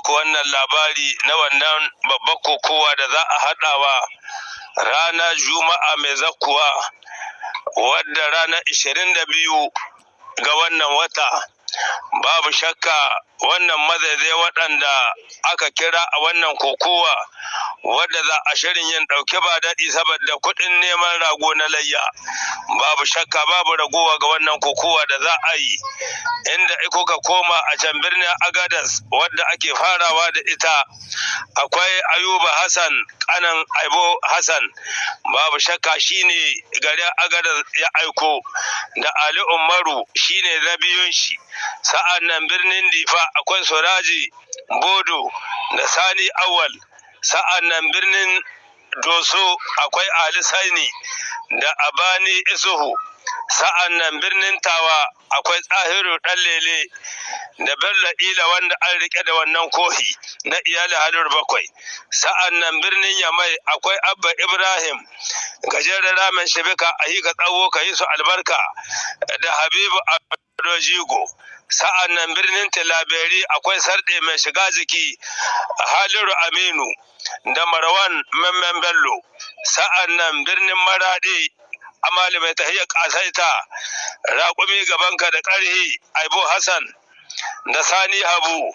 muku wannan labari na wannan babbar kokowa da za a haɗawa ranar Juma'a mai zakkuwa, wadda ranar 22 ga wannan wata. Babu shakka wannan mazaizai waɗanda aka kira a wannan kokowa wadda za a shirin yin ɗauki ba daɗi saboda kuɗin neman rago na layya. Babu shakka babu ragowa ga wannan kokowa da za a yi, inda kuka koma a can birnin Agadas wadda ake farawa da ita, akwai Ayuba Hassan kanan Aibo Hassan. Babu shakka shine garin Agadas ya aiko da Ali Umaru, shine na biyun shi. Sa'an nan birnin Difa akwai Soraji Bodo da Sani Awal. Sa'an nan birnin Doso akwai Ali Sani da Abani Isuhu. Sa'an nan birnin Tawa akwai Tsahiru Ɗanlele da Bello Ila, wanda an rike da wannan kohi na iyali Halur bakwai. Sa'an nan birnin Yamai akwai Abba Ibrahim gajeren ramen shibika, a yi ka tsawo ka yi su albarka, da Habibu Ado Jigo. Sa'an nan birnin Tilaberi akwai Sarɗe mai shiga jiki Haliru Aminu da Marwan Memmen Bello. Sa'an nan birnin Maraɗi, Amali mai tahiyar ƙasaita, raƙumi gabanka da ƙarhi, Aibo Hassan da Sani Habu.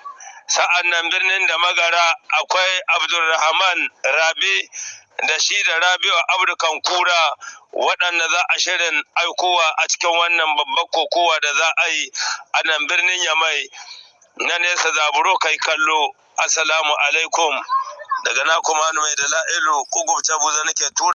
Sa'an nan birnin da Magara akwai Abdulrahman Rabi da shi da Rabi'u Abdu Kankura, waɗanda za a shirin aikowa a cikin wannan babbar kokowa da za a yi a nan birnin Yamai. Na nesa zaburo kai kallo. Assalamu alaikum, daga na kuma mai da la'ilu kugubta buza nake tura.